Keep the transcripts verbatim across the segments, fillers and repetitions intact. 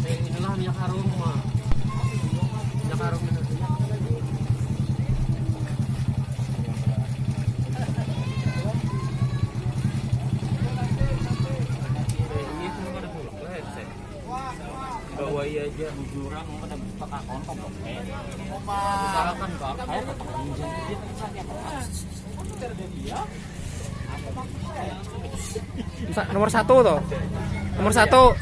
Inilah minyak harum, Mak. Minyak harum Indonesia. Ini tuh ada headset. Bawa iya aja. Bujuran, mau pada buka akun kok, Bang. Misalkan, Bang, saya tetap pinjam duit, bisa dia. Sa- nomor satu tuh. Nomor satu.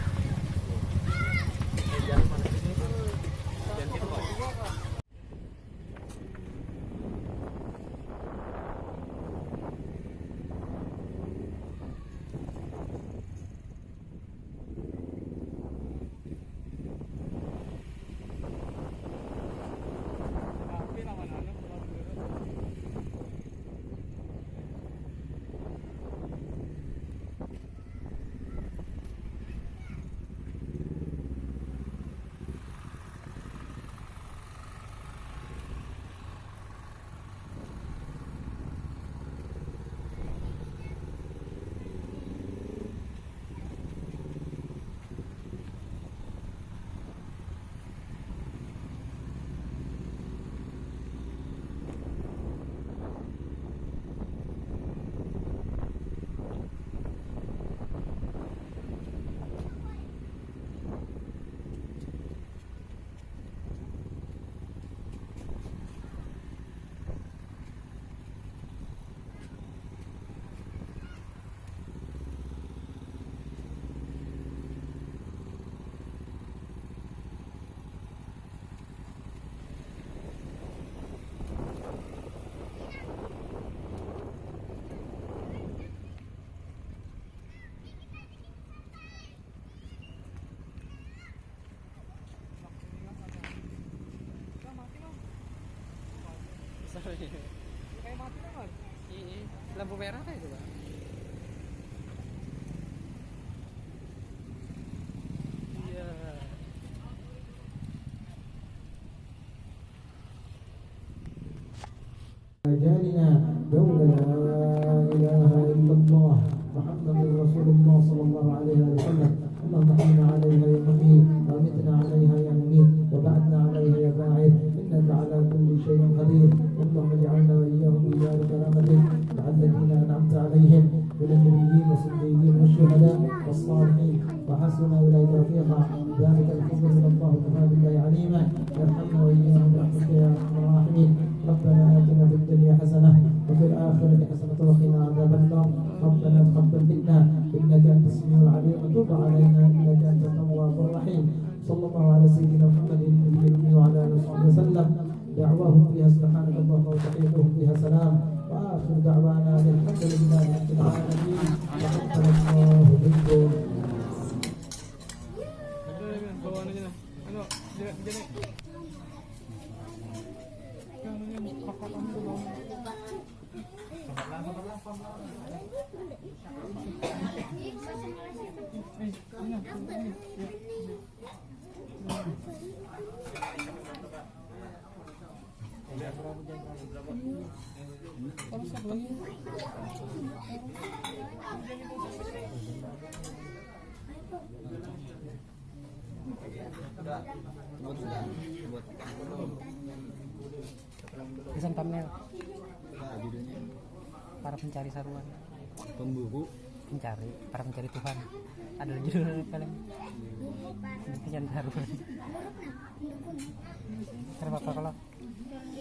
Sorry. Kayak mati kan, Mas? Iya. Lampu merah kayak itu, Bang. Iya. أجالنا قول لا إله إلا الله محمد رسول الله صلى الله عليه وسلم. اللهم أحينا عليها يا محيي، وأمتنا عليها يا مميت، وبعثنا عليها يا باعث، إنك على كل شيء قدير. اللهم اجعلنا وإياهم في دار كرامتك مع الذين أنعمت عليهم من النبيين والصديقين والشهداء والصالحين، وحسن أولئك رفيقا. ذلك الفضل من الله وكفى بالله عليما. ارحمنا وإياهم برحمتك يا أرحم الراحمين. ربنا آتنا في الدنيا حسنة وفي الآخرة حسنة وقنا عذاب النار. ربنا تقبل منا إنك أنت السميع العليم وتب علينا إنك أنت التواب الرحيم. صلى الله على سيدنا محمد النبي الأمي وعلى آله وصحبه وسلم. دعواهم فيها سبحانك اللهم وتحيتهم فيها سلام. وآخر دعوانا أن الحمد لله رب العالمين. تقبل الله منكم. Pesan thumbnail. Para pencari saruan. Pemburu. Pencari, para pencari Tuhan. Ada judul film. Pencari saruan. Kenapa kalau,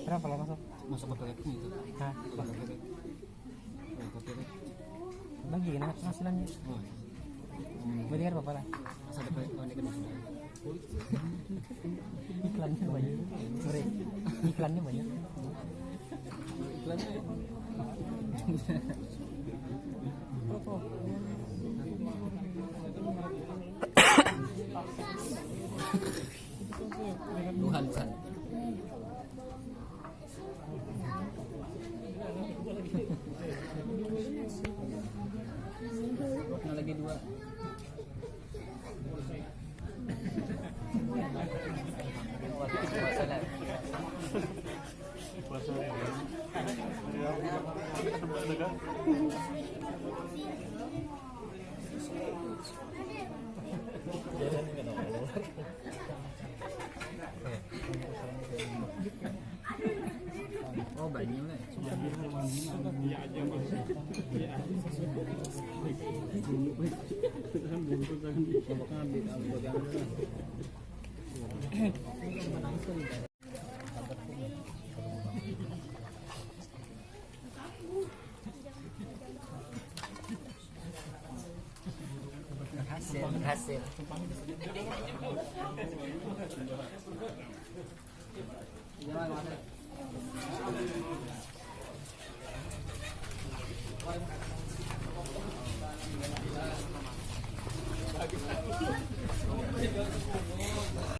kenapa kalau masuk? Masuk ke toilet itu. Hah? Bagi kan penghasilannya. Berarti kan apa lah? Iklannya banyak. Sorry. Iklannya banyak. Iklannya. Tuhan, Tuhan. Lagi dua. Berhasil, berhasil.